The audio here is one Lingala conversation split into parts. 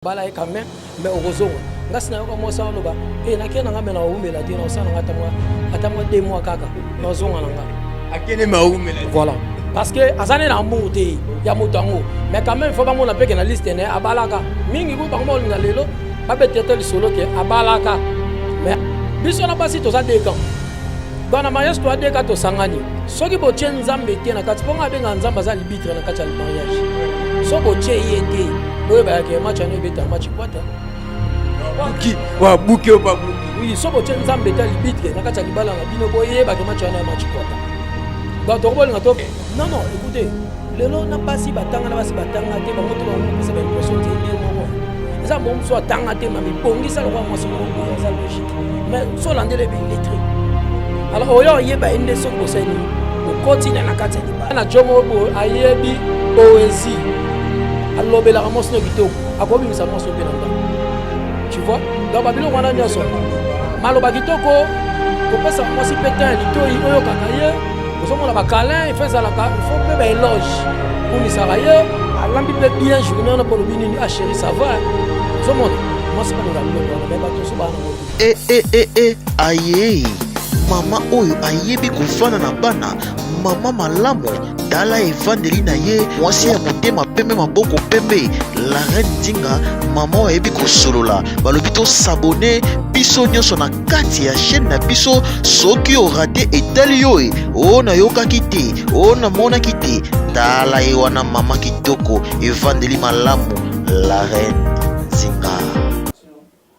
Bala ye quand même, mais okozonga. Nga si nayoka mwasi aloba e nakei na nga, me naumela te, naosala na nga ata mwa 2 mois kaka, nazonga na nga. Akende me aumela. Voilà, parce que aza nde na amour te ya moto yango, mais quand même faut bamona mpe ke na liste ne abalaka mingi. Ku bango baolinga lelo babete te lisolo ke abalaka, mais biso na basi toza deux camps. Donc na mariage toa deux camps, tosangani. Soki botie Nzambe te na kati, mpo nga abengaka Nzambe aza arbitre na kati ya mariage, so botie ye te, boyebaka ke match wana ebeta match kwata. Buki wabuki oyo babuki. Oui, so botie Nzambe te arbitre na kati ya libala na bino, boyebake match wana ya match kwata. Donc tokobolinga to non non, écoutez, lelo na basi batanga na basi batanga te, bango te, bango kopesa baimpression te nde moko eza bongo. Mosu atanga te, ma mibongisa lokola mwasi moko boye, aza logique, mais so olandela ebe illettré. Alors oyo oyeba ye nde soki bosali nini, okoti na kati ya libala na jo moko boye, ayebi poésie, alobelaka mwasi no kitoko, akobimisa mwasi mpe na ndako, tu vois. Donc babiloko wana nyonso, maloba kitoko, kopesa mwasi mpe te ya litoi oyokaka ye, ozomona bacâlin, il faut ezalaka, il faut mpe baéloge, kumisaka ye, alambi mpe bien journée wana mpo olobi nini: "Ah chéri, ça va?" Ozomona mwasi balinga biloko wana, mais bato mosusu baa nango te. E e e e, aye mama oyo ayebi kofanda na bana, mama malamu. Tala evandeli na ye, mwasi ya motema pembe, maboko pembe, la reine Nzinga, mama oyo ayebi kosolola. Balobi tos'abonner biso nyonso na kati ya chaîne na biso. Soki orater, etali yo. E oyo nayokaki te, oyo namonaki te, tala ye wana, mama kitoko, evandeli malamu, la reine Nzinga.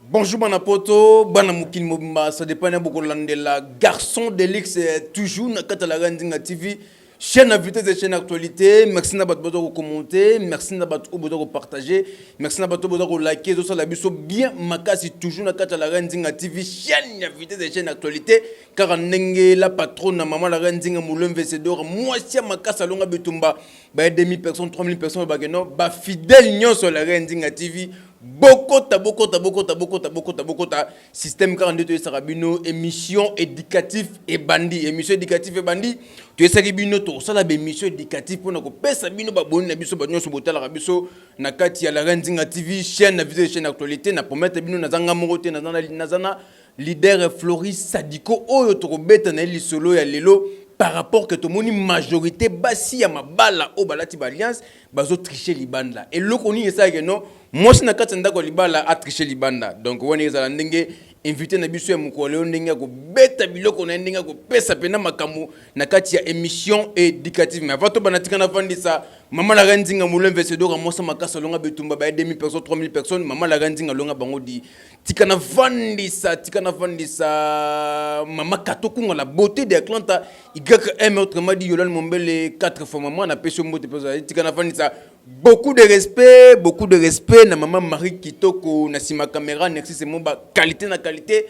Bonjour bana poto, bana mokili mobimba, ça dépend na bokolandela. Garçon de luxe toujours na kati ya la reine Nzinga TV, chaîne à vitesse et chaîne actualité. Merci na bato baza kocommenter, merci na bato oyo boza kopartager, merci na bato oyo boza koliker, ezosala biso bien makasi. Toujours na kati ya la reine Nzinga TV, chaîne ya vitesse et chaîne actualité. Kaka ndenge la patronne na mama la reine Nzinga Molemve Sedor, mwasi ya makasi, alonga bitumba ba 2000 personnes, 3000 personnes, bakeno bafidèle nyonso ya la reine Nzinga TV. Bokota, bokota, bokota, bokota, bokota, bokota. Système kaka nde toyesaka bino, émission éducative ebandi, émission éducative ebandi. Toyesaki bino tokosala baémission éducative mpona kopesa bino baboni na biso nyonso botalaka biso na kati ya la reine Nzinga TV, chaîne na visite, chaîne actualité. Na promettre bino, nazanga moko te, naza na leader Floris Sadiko oyo tokobeta na ye lisolo ya lelo par rapport que tomoni majorité basi ya mabala oyo balati baalliance bazotriche libanda. Eloko nini esalaka no mwasi na kati ya ndako ya libala atriche libanda? Donc wana ezala ndenge invité na biso ya mokolo lelo, ndenge ya kobeta biloko na ye, ndenge ya kopesa mpena makambo na kati ya émission éducative. Mais avant tobanda, tika nafandisa mama la reine Nzinga Molemve Sedoka, mwasa makasi, alonga bitumba baye 2000 personnes, 3000 personnes. Mama la reine Nzinga alonga bango di. Tika nafandisa, tika nafandisa mama Katokunga, la beauté de Atlanta, YM, autrement dit Yolande Mombele 4 fois. Mama, napesi yo mbote mpe tika nafandisa. Beaucoup de respect, beaucoup de respect na mama Marie Kitoko na nsima caméra, Nexis Moba, qualité na qualité,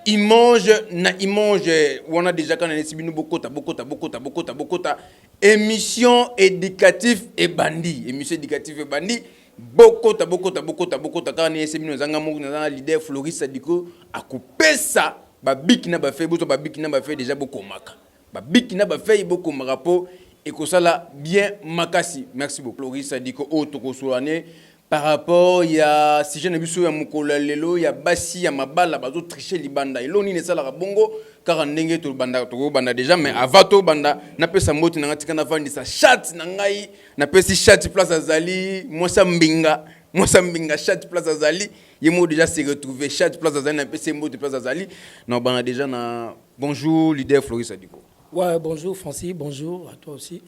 image na image wana. Déjà kana nesi bino, bokota, bokota, bokota, bokota, bokota. Émission éducative ebandi, émission éducative ebandi. Bokota, bokota, bokota, bokota. Kaka nayesi bino, ezanga moko, naza na leader Floris Sadiko, akopesa babic na bafeuille. Bozwa babic na bafeuille déjà, bokomaka babic na bafeuille, bokomaka mpo ekosala bien makasi. Merci beaucoup Floris Sadiko. Oyo tokosola ne par rapport ya sujet na biso ya mokolo ya lelo ya basi ya mabala bazotriche libanda, elo nini esalaka bongo? Kaka ndenge tobanda, tokobanda déjà, mais avant tobanda, napesa mbote na ngai. Tika nafandisa chat na ngai, napesi chat place azali, mwasi ya mbinga, mwasi ya mbinga, chat place azali, ye moko déjà se retrouver. Chat place azali, napesi ye mbote place azali. Na obanda déjà na bonjour leader Floris Adiko. Ouais, bonjour Francis, bonjour à toi aussi.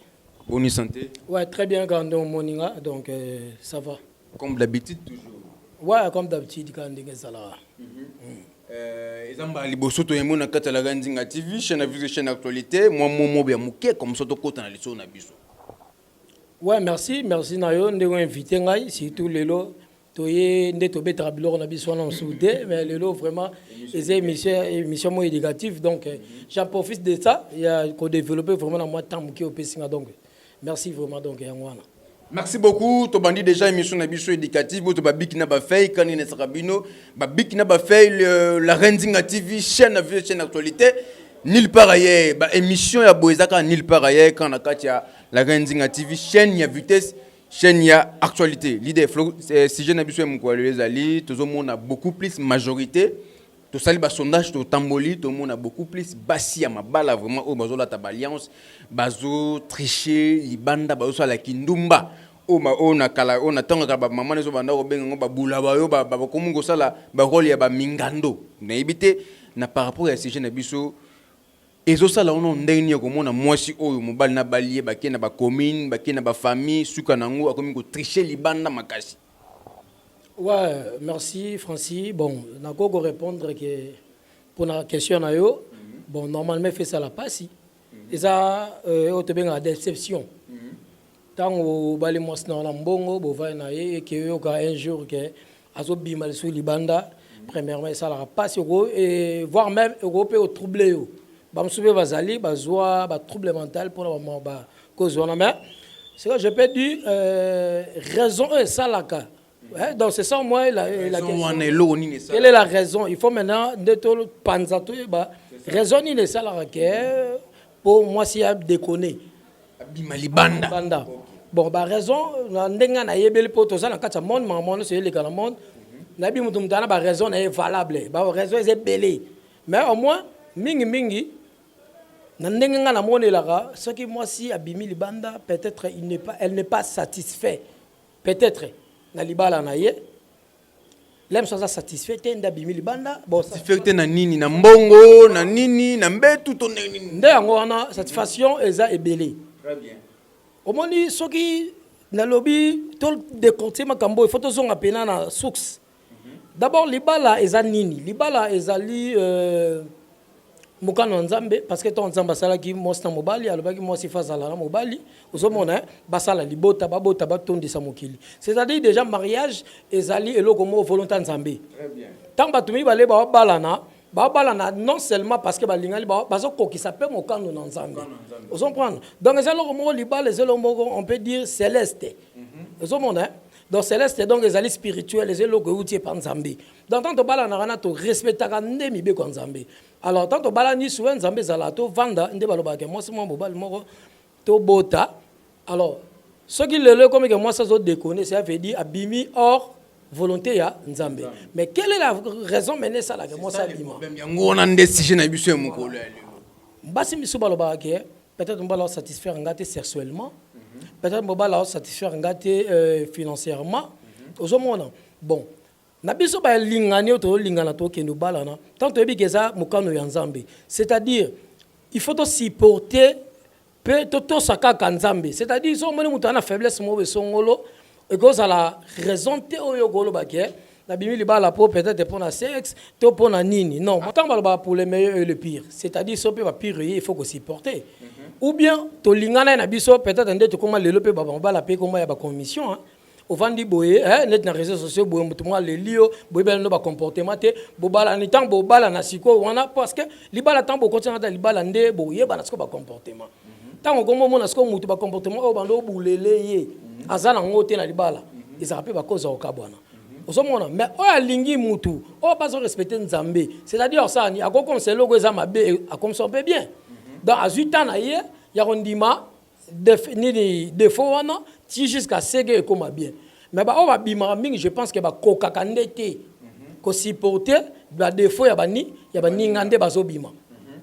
Bonne santé? Ouais, très bien, Gando Moninga, donc ça va. Comme d'habitude toujours. Ouais, comme d'habitude, quand ça là. Eza mbala liboso toyembo na kati ya la Nzinga TV, chaîne à vue, chaîne actualité. Mwa momo ya moke comme ça, tokota na lisolo na biso. Ouais, merci, merci na yo ndenge invité ngai, surtout lelo toye nde tobetaka biloko na biso wana mosusu te, mais lelo vraiment eza émission moko éducative, donc j'en profite de ça ya kodévelopper vraiment na mwa temps moke opesi nga. Donc merci vraiment, donc yango wana. Merci beaucoup. Tobandi déjà émission na biso éducative. Boto babic na bafeuille, kani nesaka bino babic na bafeuille. La reine Nzinga TV, chaîne na vie, chaîne actualité, nulle part ailleurs. Ba émission ya boye ezaka nulle part ailleurs, quand na kati ya la reine Nzinga TV, chaîne ya vitesse. Chaîne ya actualité. Leader Flo, sujet na biso ya mokolo lelo ezali tozomona beaucoup plus majorité tosali ba sondage, totamboli, tomona beaucoup plus basi ya mabala vraiment oyo bazolata baalliance bazotriche libanda, bazosala kindumba oyo oyo na kala, oyo na ntango kala bamama nyonso banda kobenga yango babula bayo bakomi kosala barole ya bamingando. Nayebi te na par rapport ya sujet na biso ezosala wana ndenge nini ya komona mwasi oyo mobali na bali ye bakei na bacommune, bakei na bafamille, suka na yango akomi kotriche libanda makasi. Ouais, merci Francis. Bon, nako répondre que pour la question na yo, bon, normalement fait ça la pasi. Eza oyo tobengaka déception. Ntango obali mwasi na wana, mbongo bovai na ye, eke oyoka un jour ke azobima lisusu libanda, premièrement esalaka mpasi, voire même eko mpe otrouble yo. Bamosusu mpe bazali bazwa batrouble mental mpona bacause wana. Mais ce que je peux dire, raison oyo esalaka. Ouais, donc c'est ça moi la question. Wana eloko nini? Quelle est la raison? Il faut maintenant nde topanza, toyeba raison nini esalaka ke mpo mwasi ya déconner. Abima libanda. Libanda. Bon, baraison na ndenge nayebeli, mpo toza na kati ya monde, makambo nyonso eyeleka na monde. Nayebi moto ana baraison na ye valable, baraison eza ebele, mais au moins mingimingi na ndenge ngai namonelaka, soki mwasi abimi libanda, peut-être il n'est pas, elle n'est pas satisfait peut-être na libala na ye. Lem so aza satisfait te, nde abimi libanda. Bon, satisfait te na nini? Na mbongo, na nini, na mbetu to ndenge nini? Nde yango wana, satisfaction eza ebele. Très bien. Omoni, soki nalobi todécortiquer makambo, il faut tozonga mpena na source. D'abord, libala eza nini? Libala ezali mokano ya Nzambe, parce que ntango Nzambe asalaki mwasi na mobali, alobaki mwasi fa azala na mobali. Ozomona, basala libota, babota, batondisa mokili. C'est-à-dire déjà mariage ezali eloko moko volonté ya Nzambe. Ntango bato mibale baobalana, baobalana non seulement parce que balingani, bazokokisa mpe mokano na Nzambe. Ozomprendre? Donc eza eloko moko, libala eza eloko moko, on peut dire céleste. Ozomona? Donc céleste, donc ezali spirituel, eza eloko euti epa Nzambe. Donc ntango tobalanaka na torespectaka nde mibeko ya Nzambe. Alors ntango tobalani, souvent Nzambe ezalaka tovanda, nde balobaka mwasi moko, mobali moko, tobota. Alors soki lelo ekomi ke mwasi azodéconner, ça veut dire abimi hors volonté ya Nzambe. Mais quelle est la raison mene esalaka mwasi abima? Yango wana nde sujet na biso ya mokolo ya lelo. Basi misusu balobaka ke peut-être mobali aosatisfaire nga te sexuellement, peut-être mobali aosatisfaire nga te financièrement. Ozomona? Bon, na biso balingani oyo tozolingana, tokende obalana, tant toyebi ke eza mokano ya Nzambe, c'est-à-dire il faut tosupporter mpe totosa kaka Nzambe. C'est-à-dire so omoni moto aza na faiblesse moko esongolo, ekozala raison te oyo okoloba ke nabimi libala mpo peut-être mpo na sexe to mpo na nini. Non, ntango balobaka pour le meilleur et le pire, c'est-à-dire so mpe bapire ye, il faut kosupporter. Ou bien tolingana ye na biso, peut-être nde tokóma lelo mpe bamobala mpe ekóma ya bacommission, hein. Ovandi boye, neti na réseaux sociaux boye, moto moko aleli yo, boyebela no bacomportement te, bobalani. Ntango bobalana sikoyo wana, parce que libala, ntango bokotiana ta libala, nde boyebana sikoyo bacomportement. Ntango okomomona sikoyo motu bacomportement oyo bando obulele ye aza nango te na libala, ezalaka mpe bakoza kokabwana. Ozomona? Mais oyo alingi mutu oyo bazo respecte Nzambe, c'est-à-dire osala nini, akokomisa eloko eza mabe, akomisa mpe bien. Donc azwi temps na ye ya kondima nini, défaut wana, ti jusqu'à ce que ekóma bien. Mais baoyo babimaka mingi, je pense ke bakokaka nde te kosupporter badéfaut ya baninga, nde bazobima.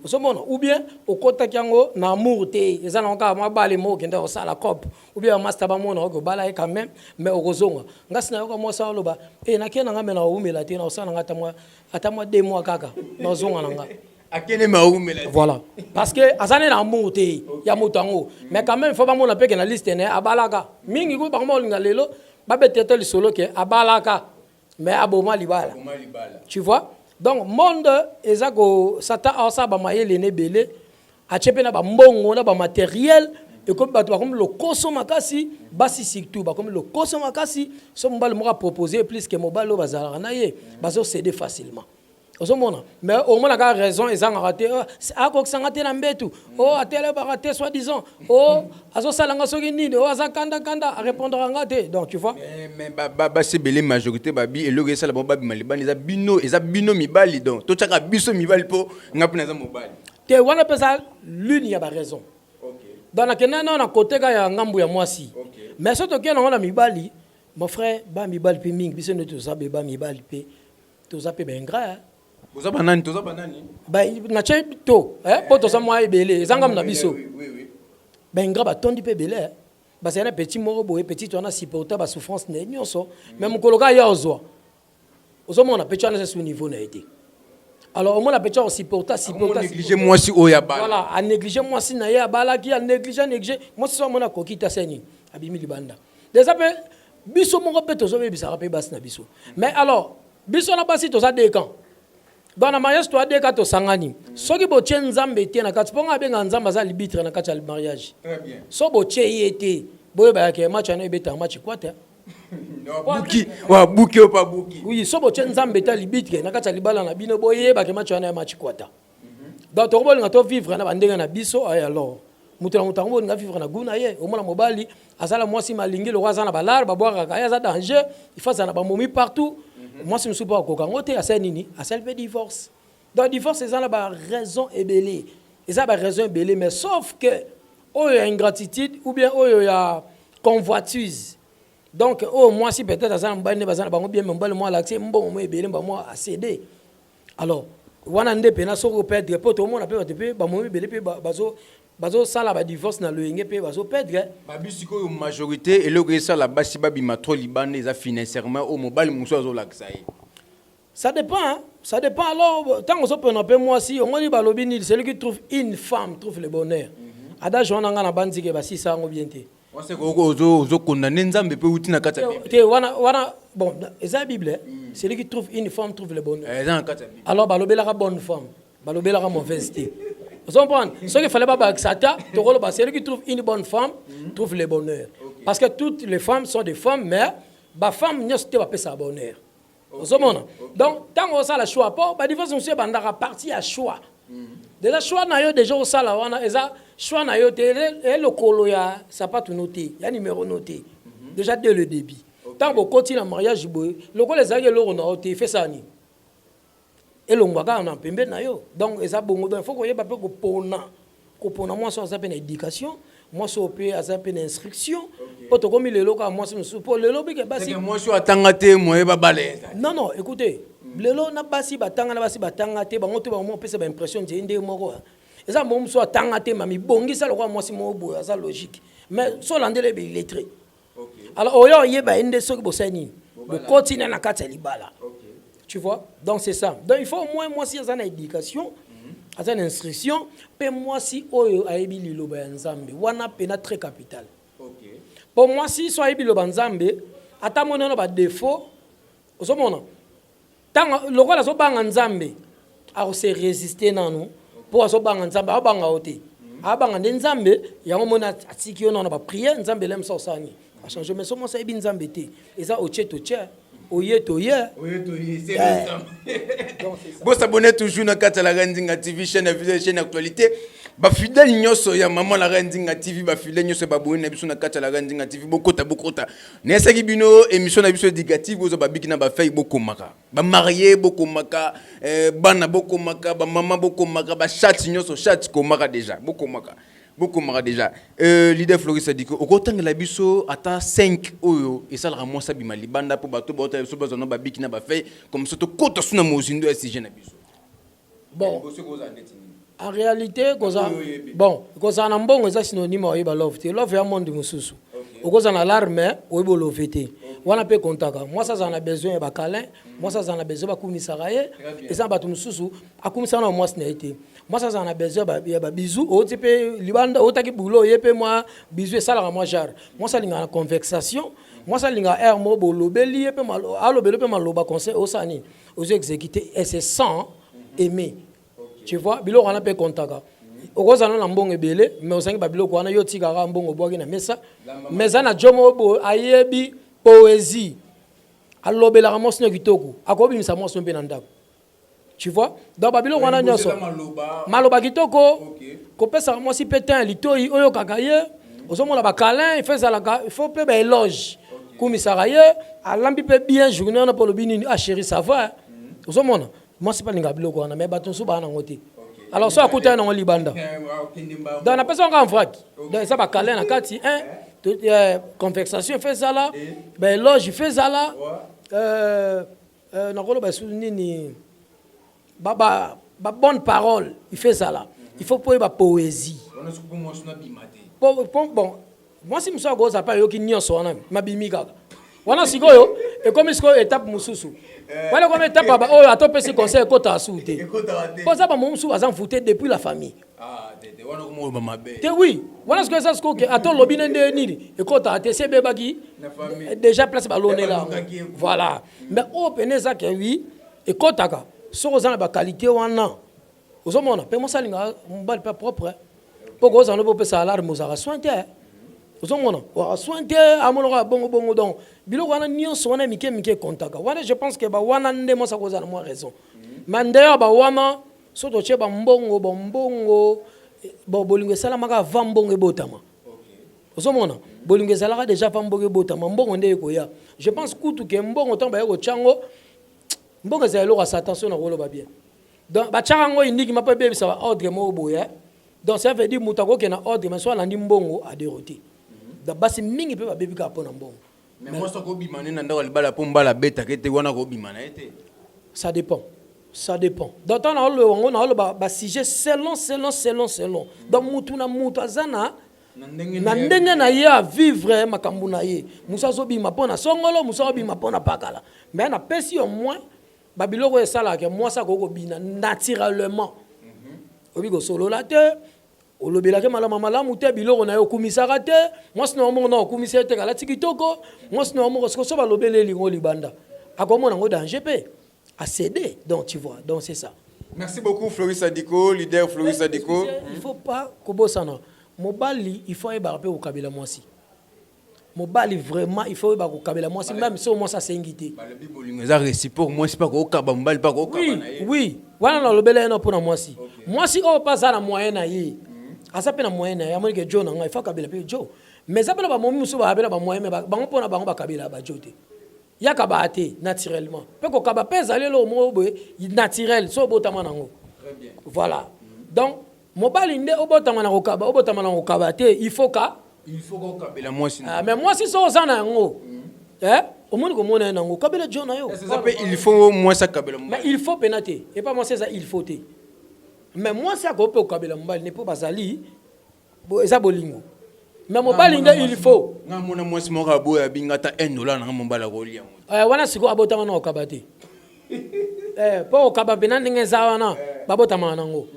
Ozomona? Ou bien okotaki yango na amour te, eza nango kaka mwa bale moko okende kosala cope, ou bien bamaster bamona oke obala ye quand même, mais okozonga. Nga si nayoka mwasi aloba e nakei na nga, me na owumela te, na kosala na nga ata mwa 2 mois kaka, nazonga na nga. Akende ma awumela. Voilà, parce que aza nde na amour te ya moto yango. Mais quand même faut bamona mpe ke na liste ne abalaka mingi ku bango baolinga lelo babete te lisolo ke abalaka mais aboma libala. Tu vois? Donc monde eza ko Satan aosala bamayele na ebele, atie mpe na bambongo na bamatériel, ekomi bato bakomi lokoso makasi, basi surtout bakomi lokoso makasi. So mobali moko apropose plus ke mobali oyo bazalaka na ye, bazocéder facilement. Ozomona? Mais omona kaka raison ezangaka te. Akokisanga te na mbetu, o atelebaka te, soi disant o azosalanga soki nini, o aza kandakanda, arépondraka nga te. Donc tu vois? Mais basi ebele, majorité babi eloko esala bango babima libanda eza bino, eza bino mibali. Donc totiaka biso mibali, mpo nga mpe naza mobali. Te, wana mpe eza l'une ya baraison. Donc nakenda nao na kote ka ya ngambu ya mwasi. Mais soki tokei nango na mibali, mon frère, ba mibali mpe mingi, biso nde toza be ba mibali mpe toza mpe baingrat. Boza banani? Toza banani? Natie to mpo toza mwa ebele, eza ngambu na biso. Baingrat batondi mpe ebele. Bazali na petit moko boye, petit wana supporta basouffrance na ye nyonso, mais mokolo kaka ya ozwa, ozomona petit wana eza sous niveau na ye te. Alors omona petit akosupporta, supporta. Néglige mwasi oyo abala. Voilà, anéglige mwasi na ye abalaki, anéglige, anéglige mwasi. So amona akoki te, asali nini? Abimi libanda. Déjà mpe biso moko mpe tozobebisaka mpe basi na biso. Mais alors biso na basi toza deux camps. Donc na mariage toza deux camps, tosangani. Soki botie Nzambe te na kati, mpo nga abenga Nzambe aza arbitre na kati ya mariage, so botie ye te, boyeba yake match wana ebetaka match kwa te. Buki wa buki oyo pa buki. Oui, so botie Nzambe te arbitre na kati ya libala na bino, boyebake match wana ya match kwata. Donc tokobolinga tovivre na bandenge na biso. Ay, alors moto na moto yango bolinga vivre na goût na ye. Omona mobali azala mwasi malingi lokwa aza na balare babwakaka ye, aza danger, il faut azala na bamomi partout. Mwasi mosusu mpo akoka yango te, asali nini? Asali mpe divorce. Donc divorce eza na baraison ebele, eza baraison ebele, mais sauf que oyo ya ingratitude ou bien oyo ya convoitise. Donc oyo mwasi peut-être aza na mobali nde baza na bango bien, mais mobali mwa alakisi mbongo mo ebele, bamwa acédé. Alors wana nde mpena soki operdre, mpo tomona mpe bato mpe bamomi ebele mpe bazosala badivorce na loyenge mpe bazoperdre. Babi sikoyo majorité, eloko esala basi babima trop libanda eza financièrement oyo mobali mosusu azolakisa ye. Ça dépend, hein? Ça dépend. Alors ntango ozopena mpe mwasi, omoni balobi nini? Celui qui trouve une femme trouve le bonheur. Adage wana nga na bandike basisa yango bien te. Ozokondane Nzambe mpe uti na kati ya Bible. Te, wana wana, bon, eza Bible. Celui qui trouve une femme trouve le bonheur. Eza na kati ya Bible. Alors balobelaka bonne femme, balobelaka mauvaise te. Ozocomprendre? Soki fallait babakisa ata tokoloba: celui qui trouve une bonne femme trouve le bonheur, parce que toutes les femmes sont des femmes, mais bafemme nyonso te bapesaka bonheur. Ozomona? Donc ntango osala choix, mpo badivorce mosusu ebandaka parti ya choix. Déjà choix na yo, déjà osala wana eza choix na yo te, e lokolo ya sapatu no te, ya numéro no te. Déjà dès le début, ntango bokoti na mariage boye, lokola ezalaki eloko na yo te, efesaka nini? Elongwa kaka na pembeni na yo. Donc eza bongo. Donc il faut koyeba mpe kopona mwasi oyo aza mpe na éducation, mwasi oyo mpe aza mpe na instruction, mpo tokomi lelo kaka mwasi mosusu, mpo lelo bike basi Mwasi oyo atanga te, moye babala eza. Non, écoutez, lelo na basi batanga na basi batanga te, bango te, bango opesa baimpression nzei ndenge moko. Eza bongo, mosusu atanga te, ma mibongisa lokola mwasi moko boye, aza logique, mais so olandela ebe illettré. Alors oyo oyeba ye nde soki bosali nini, bokoti na kati ya libala, tu vois? Donc c'est ça. Donc il faut au moins mwasi aza na éducation, aza na instruction, mpe mwasi oyo ayebi liloba ya Nzambe. Wana mpena très capital, mpo mwasi so ayebi liloba Nzambe, ata moni wana badéfaut, ozomona ntango lokola azobanga Nzambe, akose résister nanu, mpo azobanga Nzambe, aobanga yo te, abanga nde Nzambe. Yango moni atiki yo nano baprière, Nzambe elemisa osala nini, achange. Mais so mwasi ayebi Nzambe te, eza otie totie, oye toye. Bosabone toujours na kati ya La Reine Nzinga TV, chaîne ya visage, chaîne actualité. Bafidèle nyonso ya mama La Reine Nzinga TV, bafidèle nyonso baboni na biso na kati ya La Reine Nzinga TV, bokota, bokota. Nayesaki bino, émission na biso éducative. Bozwa babiki na bafeuille, bokomaka. Bamarie bokomaka, bana bokomaka, bamama bokomaka, bachat nyonso, chat komaka déjà, bokomaka, bokomaka déjà. Leader Floris Adiko, okotangela biso ata 5 oyo esalaka mwasi abima libanda, mpo bato baotala biso bazwa na babiki na bafeuille, comme ça tokota su na mozindo ya sujet na biso. Bon, en réalité koza bon, kozala na mbongo eza synonyme oyeba love te. Love ya monde mosusu, okozala na l'arme, oyebi olove te. Wana mpe kontaka mwasi azala na besoin ya bakalin, mwasi azala na besoin bakumisaka ye. Eza na bato mosusu akumisaka na mwasi na ye te. Mwasi azala na besoin ya babizu, outi mpe libanda, outaki bulo, oye mpe mwa bizu esalaka mwa genre. Mwasi alingaka na conversation, mwasi alingaka aire moko bolobeli ye mpe alobeli mpe maloba conseil, osala nini, ozo exécuter et se sent aimé, tu vois? Biloko wana mpe kontaka. Okozala na mbongo ebele, mais ozangi babiloko wana, yo otikaka mbongo, obwaki na mesa. Mais eza na jo moko boye ayebi poésie, alobelaka mwasi no kitoko, akobimisa mwasi no mpe na ndako, tu vois? Donc babiloko wana nyonso, maloba kitoko, kopesaka mwasi mpe tin litoi oyokaka ye, ozomona bakalin, il faut ezalaka, il faut mpe baéloge, kumisaka ye, alambi mpe bien journée wana mpo olobi nini: "Ah chéri, ça va?" Ozomona mwasi mpe alingaka biloko wana, mais bato mosusu baa nango te. Alors so akutani nango libanda, donc napesi yango en vrac. Donc eza bacâlin na kati, un conversation efe ezala, baéloge efe ezala, nakoloba esu nini, babonne parole ife ezala. Il faut po oyeba poésie. Bon, mwasi mosusu akozala mpe ayoki nyonso wana, mabimi kaka wana. Sikoyo ekomi sikoyo étape mosusu wana, ekomi étape oyo atopesi conseil, ekotaka su te, mpo aza bamomo mosusu baza mfute depuis la famille te. Oui, wana sikoyo eza sikoyo ke ata olobi ne nde nini, ekotaka te, si ebebaki déjà place balonela. Voilà. Mais oyo pene eza ke oui, ekotaka soki oza na baqualité wana. Ozomona mpe mwasi alingaka mobali mpe propre, mpo kozala no mpe opesa alarme, ozalaka soin te. Ozomona ozalaka soin te, amonaka bongo bongo. Donc biloko wana nyonso wana mike mike ekontaka wana. Je pense ke bawana nde mwasi akozala na mwa raison. Mais ndeyo bawana, so totie bambongo, bambongo, bon, bolingo esalamaka avant mbongo ebotama. Ozomona, bolingo ezalaka déjà avant mbongo ebotama. Mbongo nde ekoya. Je pense kutu ke mbongo, ntango baye kotya yango, mbongo ezala eloko ya satan. So nakoloba bien, donc batiaka yango uniquement mpo ebebisa baordre moko boye. Donc ça veut dire moto akokende na ordre, mais so alandi mbongo, adérouté. Donc basi mingi mpe babebi kaka mpo na mbongo. Mais mwasi akobima nde na ndako ya libala mpo mbala abetaka ete wana akobima na ye te? Ça dépend, ça dépend. Donc ntango naoloba yango, naoloba basujet selon, selon, selon, selon. Donc mutu na mutu aza na na ndenge na ye avivre makambo na ye. Mosu azobima mpo na songolo, mosu azobima mpo na pakala. Mais napesi yo moins babiloko oyo esalaka mwasi akoki kobina naturellement. Oyebi kosolola te, olobelaki malamu malamu te, biloko na ye okumisaka te, mwasi na yo moko na okumisa ye te, kalati kitoko, mwasi na yo moko siko so balobeli elingo libanda, akomona yango danger mpe acéder. Donc tu vois, donc c'est ça. Merci beaucoup, Floris Adiko, leader Floris Adiko. Il faut pas kobosana mobali, il faut ayebaka mpe kokabela mwasi. Mobali vraiment, il faut oyeba kokabela mwasi, même so mwasi asengi te. Balobi bolingo eza réciproque, mwasi mpe akokaba, mobali mpe akokaba. Oui. Oui, wana nalobela ye no mpona mwasi. Mwasi oyo mpe aza na moyen na ye, aza mpe na moyen na ye, amoni ke jo na ngai, il faut akabela mpe jo. Mais eza mpe na bamomi mosusu bakabela bamoyen, mais bango mpona bango bakabela bajo te, yakaba te naturellement. Mpe kokaba mpe ezali eloko moko boye naturel, so obotama nango. Voilà. Donc mobali nde obotama na kokaba, obotama na kokaba te, il faut ka Il faut kokabela mwasi. Ah, mais mwasi so oza na yango, eh, omoni komona ye nango, kabela jo na yo. Eza mpe il faut mwasi akabela Mais mobali? Il faut pena te, epa mwasi eza il faut te. Mais mwasi akoki mpe kokabela mobali ne mpo bazali eza bolingo. Mais mobali nde il faut. Nga mona mwasi moko aboya abinga ata 1 dollar nanga, mobali akolia yango. Eh, wana sikoyo abotama na kokaba te. Eh, mpo kokaba mpena ndenge eza wana, babotamaka nango.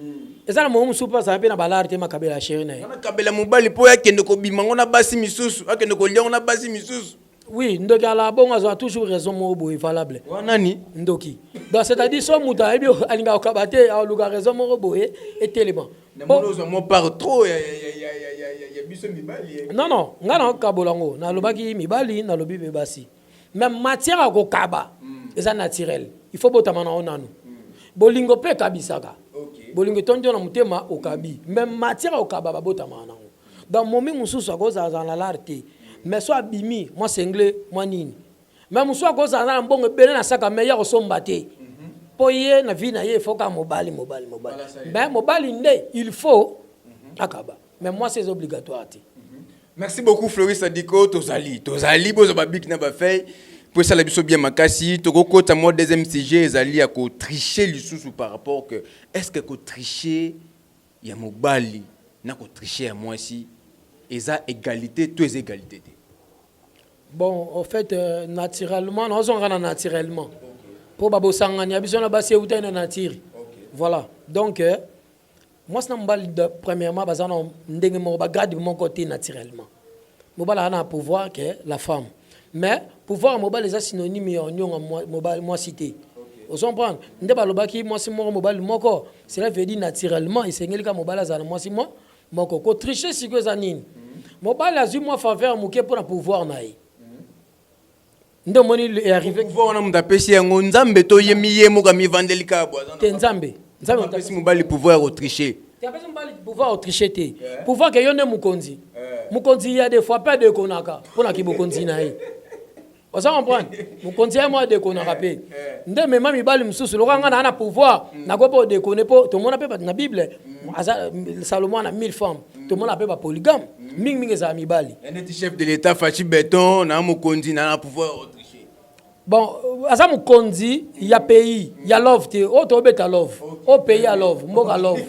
Eza na momo mosusu mpe azala mpe na balare te, makabela ya chéri na ye. Wana kabela mobali mpo akende kobima ngo na basi misusu, akende kolia ngo na basi misusu. Oui, ndoki ala bongo azwa toujours raison moko boye valable. Wanani? Ndoki. Donc c'est à dire so moto ayebi alingaka kokaba te, aluka raison moko boye etelema. Namoni ozwa mwa part trop ya biso mibali, eh. Non, ngai nakokabola yango, nalobaki mibali, nalobi mpe basi. Mais matière ya kokaba eza naturel, il faut botama na yo nanu. Bolingo mpe ekabisaka. Bolingo etondi yo na motema, okabi. Mais matière ya kokaba, babotamaka nango. Donc momi mosusu akozalazala na lare te, mais so abimi mwa sengle mwa nini. Mais mosusu akozala na mbongo ebele na saka, mais ya kosomba te, mpo ye na vie na ye il faut kaka mobali, mobali, mobali. Mais mobali nde il faut akaba, mais mwasi eza obligatoire te. Merci beaucoup, Floris Adiko. Tozali, tozali, bozwa babic na bafeuille po esala biso bien makasi. Tokokota mwa deuxième sujet, ezali ya kotriche lisusu par rapport que est ce que kotriche ya mobali na kotriche ya mwasi eza égalité to eza égalité te? Bon, en fait, naturellement, nazonga na naturellement mpo babosangani ya biso na basi eutaki na nature. Voilà. Donc mwasi na mobali, premièrement, baza na ndenge moko, bagrade moko te. Naturellement, mobali aza na pouvoir que la femme, mais pouvoir ya mobali eza synonyme ya onyonga mwasi te. Ozocomprendre nde balobaki mwasi moko, mobali moko. Cela veut dire naturellement esengeli kaka mobali azala na mwasi moko. Kotriche sikoyo eza nini? Mobali azwi mwa faveur moke mpo na pouvoir na ye, nde omoni arrivé. Pouvoir wana, moto apesi yango Nzambe to yemi ye moko amivandeli kaka bo aza na Te, Nzambe, Nzambe moto apesi mobali pouvoir ya kotriche? Te, apesi mobali pouvoir otriche te. Pouvoir ke yo nde mokonzi. Mokonzi ya des fois mpe adekonaka mpo na kibokonzi na ye. Oza comprendre? Mokonzi ye moko adekonaka mpe nde mema mibali mosusu lokola ngai naa na pouvoir, nakoki mpe odekone, mpo tomona mpe bato na Bible, aza Salomo na 1000 femmes. Tomona mpe bapolygame mingimingi ezala mibali. Neti chef de l'État Fatshi Béton, na mokonzi na pouvoir autriche. Bon, aza mokonzi ya pays ya love te. Oyo tobeta love, oyo pays ya love, mboka love.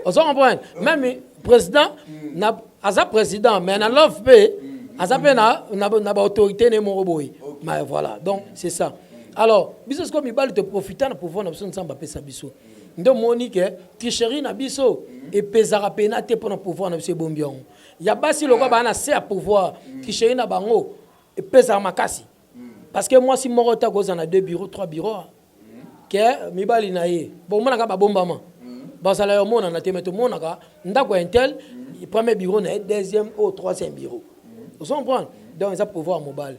Ozo comprendre? Même président na aza président, mais na love mpe aza mpe na baautorité ne moko boye. Mais voilà, donc c'est ça. Alors biso sikoyo mibali, toprofita na pouvoir na biso Nzambe apesa biso. Nde omoni ke tricherie na biso epezaka pena te, mpona pouvoir na biso ebombi yango. Ya basi, lokola baa na se ya pouvoir, tricherie na bango epezaka makasi, parce que mwasi moko te akozala na deux bureau, trois bureau ke mibali na ye. Bomonaka babombama, bazala ya omonana te, mais tomonaka ndako ya un tel, premier bureau na ye, deuxième oyo, troisième bureau. Ozo comprendre? Donc eza pouvoir ya mobali.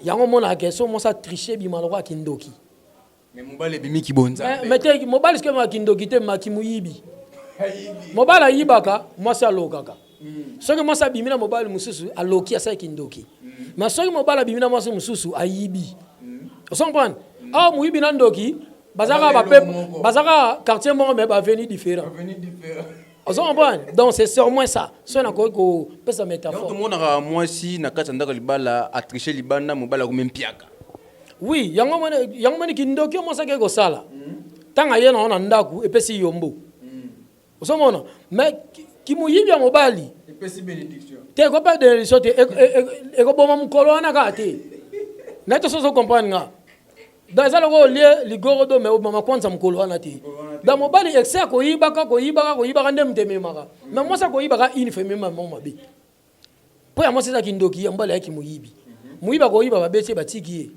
Yango omonaka ke so mwasi atriche, ebima lokola kindoki. Mais mobali ebimiki bonzambe. Mais te, mobali soki emaka kindoki te, maki moyibi. Mobali ayibaka, mwasi alokaka. Soki mwasi abimi na mobali mosusu, aloki, asali kindoki. Mais soki mobali abimi na mwasi mosusu, ayibi. Ozo comprendre? Awa moyibi na ndoki bazaka bape, bazaka quartier moko, mais baavenue différent. Ozo comprendre? Donc c'est sûrement ça. So nakoki kopesa métaphore. Tomonaka mwasi na kati ya ndako libala atriche libanda, mobali akomi mpiaka. Oui, yango moni kindoki oyo mwasi akei kosala ntango aye nango na ndako, epesi yombo. Ozomona? Mais kimoyibi ya mobali te, ekopa bénédiction te, ekoboma mokolo wana kaka te. Naye to so ozocomprendre nga? Donc eza lokola olie ligorodo, mais obama kwanza mokolo wana te. Donc mobali excès ya koyibaka, koyibaka, koyibaka nde moto ememaka. Mais mwasi akoyibaka une fois, emema mo mabe, mpo ya mwasi eza kindoki, ya mobali ayaki moyibi. Moyibi akoyiba, babeti ye, batiki ye.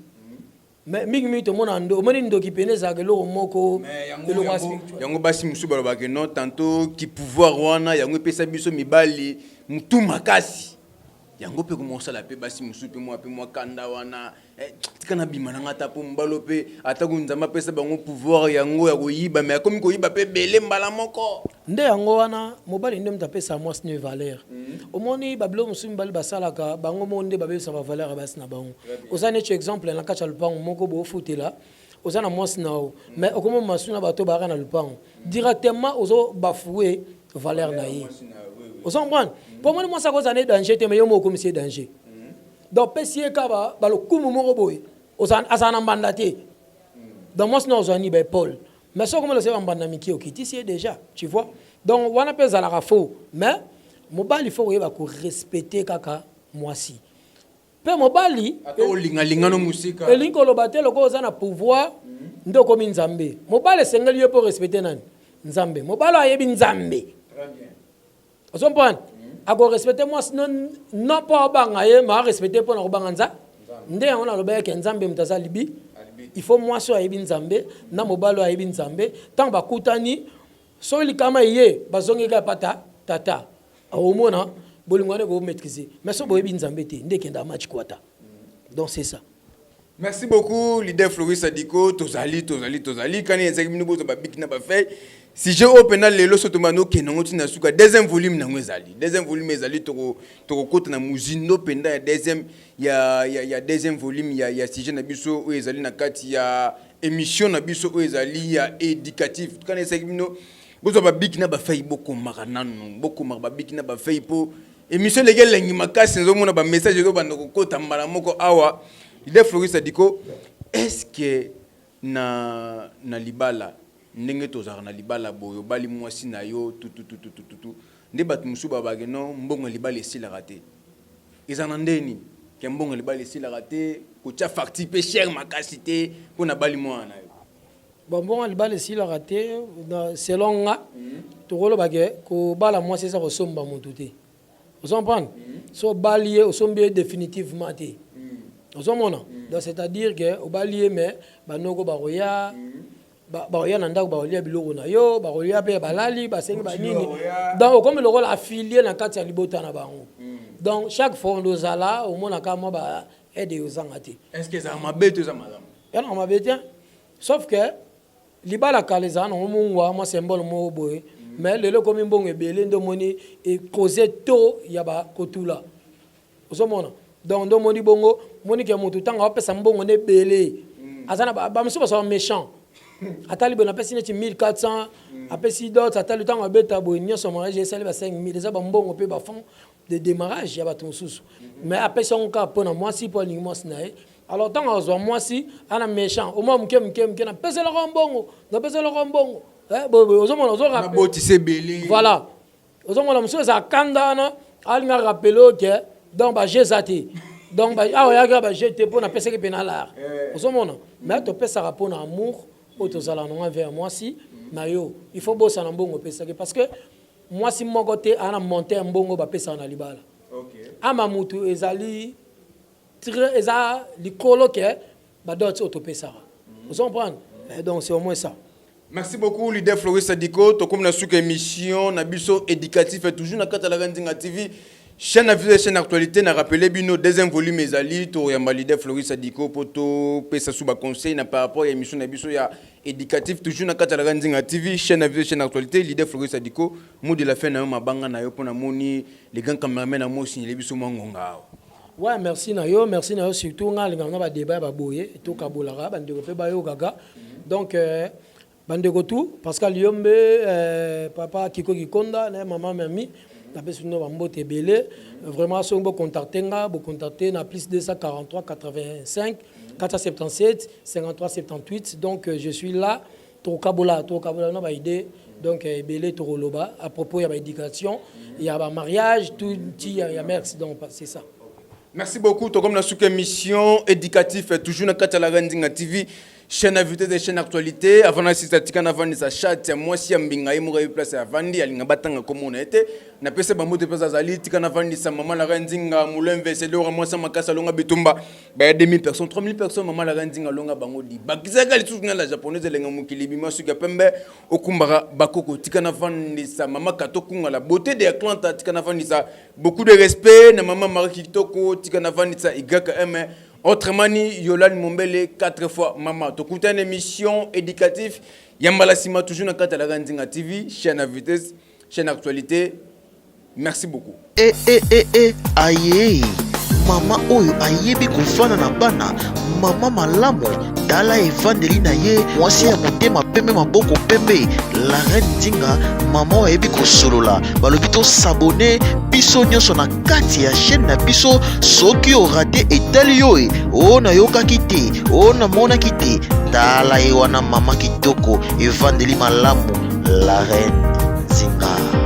Mais mingimingi tomona omoni ndoki pene ezalaka eloko moko, eloko ya spirituel. Yango basi mosusu balobaka non, tantôt ki pouvoir wana yango epesa biso mibali mutu makasi. Yango mpe komosala mpe basi mosusu mpe mwa kanda wana, tika na bima nanga ata mpo mobali mpe, atako Nzambe apesa bango pouvoir yango ya koyiba, mais akomi koyiba mpe ebele mbala moko. Nde yango wana mobali nde moto apesa mwasi ne valeur. Omoni, babiloko mosusu mibali basalaka, bango moko nde babebisa bavaleur ya basi na bango. Oza neti exemple na kati ya lupango moko boofutela, oza na mwasi na yo, mais okoma masu na bato bayaka na lupango, directement ozo bafouer valeur na ye. Ozo comprendre? Mpo omoni, mwasi akozala na danger te, mais yo moko okomisi ye danger. Donc pesi ye ka balokumu moko boye, azala na mbanda te. Donc mwasi na ozwa ni baépaule, mais soki okomela osala bambanda mike, okitisi ye déjà, tu vois? Donc wana mpe ezalaka faux. Mais mobali faut koyeba korespecte kaka mwasi mpe mobali. Ata olingalingano mosika. Elingi koloba te lokola oza na pouvoir nde okomi Nzambe. Mobali esengeli yo mpo respecte nani? Nzambe. Mobali oyo ayebi Nzambe, ozomprendre, akorespecte mwasi non mpo abanga ye, ma arespecte mpo na kobanga Nzambe. Nde yango naloba yeke Nzambe moto aza libi. Il faut mwasi oyo ayebi Nzambe na mobali oyo ayebi Nzambe, ntango bakutani, soki likama eye, bazongi kaka pata tata, akomona bolingo wana ekomaîtrise. Mais so boyebi Nzambe te, nde ekenda match kwata. Donc c'est ça. Merci beaucoup, leader Floris Adiko. Tozali, tozali, tozali kani ezalaki bino bozwa babic na bafeuille. Sujet oyo mpena lelo so tomba nokende yango ntina suka. Deuxième volume nango ezali, deuxième volume ezali, tokokota na mozindo mpenza ya deuxième ya deuxième volume ya sujet na biso oyo ezali na kati ya émission na biso oyo ezali ya éducatif. Kana ezalaki bino bozwa babic na bafeuille, bokomaka nanu, bokomaka babic na bafeuille, mpo émission eleki elengi makasi. Nazomona bamessage ezobanda kokota mbala moko awa. Leader Floris Adiko, est ce que na libala, ndenge tozalaka na libala boye, obali mwasi na yo tutututututu, nde bato mosusu babake no mbongo ya libala esilaka te, eza na ndeni ke mbongo ya libala esilaka te, kotia facture mpe cher makasi te mpo na bali mwana na yo? Bon, mbongo ya libala esilaka te. Selon nga, tokoloba ke kobala mwasi eza kosomba motu te. Ozo comprendre? So obali ye, osombi ye définitivement te. Ozomona? Donc c'est à dire ke obali ye, mais banoko bakoya, bakoya na ndako, bakolia biloko na yo, bakolia mpe balali, basengi banini. Donc okomi lokola affilié na kati ya libota na bango. Donc chaque fois ozala omonaka mwa ba aide ozanga te. Est ce que ezala mabe to eza malamu? Yanaka mabe te, sauf que libala kala ezala nango mungwa, mwa symbole moko boye. Mais lelo ekomi mbongo ebele, nde omoni ecause to ya bakotula. Ozomona? Donc nde omoni bongo. Omoni ke motu ntango aopesa mbongo na ebele, aza na bamosusu bazala méchant. Atali boye, napesi neti 1400, apesi dot. Atali ntango abeta boye nyonso, mariage esali ba 5000, eza bambongo mpe bafond de démarrage ya bato mosusu, mais apesi yango kaka mpo na mwasi, mpo alingi mwasi na ye. Alors ntango azwa mwasi, ana méchant omwa moke moke moke, napeselaka mbongo, napeselaka mbongo. Boye ozomona. Ozobotisa ebele. Voilà, ozomona mosusu ezala kanda wana, alinga rappeler oke donc baje eza te. Donc awa oyaki baje te mpo napesaki mpe na lar. Ozomona, mais topesaka mpo na amour oyo tozalaka nango envers mwasi na yo. Il faut bosana mbongo opesaki, parce que mwasi moko te aa na monte ya mbongo bapesaka na libala. Ama mutu ezali très, eza likolo ke badot oyo topesaka. Ozo comprendre? Donc c'est au moins ça. Merci beaucoup, leader Floris Sadiko. Tokomi na suka émission na biso éducatif, toujours na kati ya Nzinga TV, chaîne à viser, chaîne actualité. Na rappelé bino, deuxième volume ezali, to yamba leader Floris Sadiko po to pesa sous ba conseil na par rapport à émission na biso ya éducatif, toujours na kati ya Nzinga TV, chaîne à viser, chaîne actualité. Leader Floris Sadiko, mot de la fin na yo, mabanga na yo, pona moni les grands cameramen na mo signaler biso mwa ngonga awa. Ouais, merci na yo, merci na yo. Surtout nga alingaka na badébat ya baboye, tokabolaka bandeko mpe bayokaka. Donc bandeko tu, Pascal Yombe, papa Kiko Kikonda na mama Mami, napesi bino bambote ebele. Vraiment, soki bocontacte nga, bocontacte na plus 243 85 477 53 78. Donc je suis là, tokabola, tokabola na baidée. Donc ebele tokoloba à propos ya baéducation, ya bamariage, tout ti ya merci. Donc c'est ça. Merci beaucoup. Tokomi na suka émission éducatif, toujours na kati ya la Nzinga TV, chaîne à vitesse, chaîne actualité. Avant na sisa, tika na vandi sa chat ya mwasi ya mbinga, ye moko ye place ya vandi, alinga batanga komona ete napesa bambote mpe azali. Tika na vandisa mama Lara Nzinga Molemve Selora, mwasi ya makasi, alonga bitumba baya 2000 personnes, 3000 personnes. Mama Lara Nzinga alonga bango di bakisaka lisusu na la japonaise, elenga mokili bima suki ya pembe, okumbaka bakoko. Tika na vandisa mama Kato Kunga, la beauté de Atlanta. Tika na vandisa beaucoup de respect na mama Marie Kitoko. Tika na vandisa YM, autrement ni Yolande Mombele, quatre fois mama. Tokutana émission éducatif ya mbala nsima, toujours na kati ya Lara Nzinga TV, chaîne à vitesse, chaîne actualité. Merci beaucoup. E e e e, aye mama oyo ayebi kofanda na bana, mama malamu. Tala evandeli na ye, mwasi ya motema pembe, maboko pembe, la reine Nzinga, mama oyo ayebi kosolola. Balobi tos'abonner biso nyonso na kati ya chaîne na biso. Soki orater, etali yo e oyo nayokaki te, oyo namonaki te. Tala ye wana, mama kitoko, evandeli malamu, la reine Nzinga.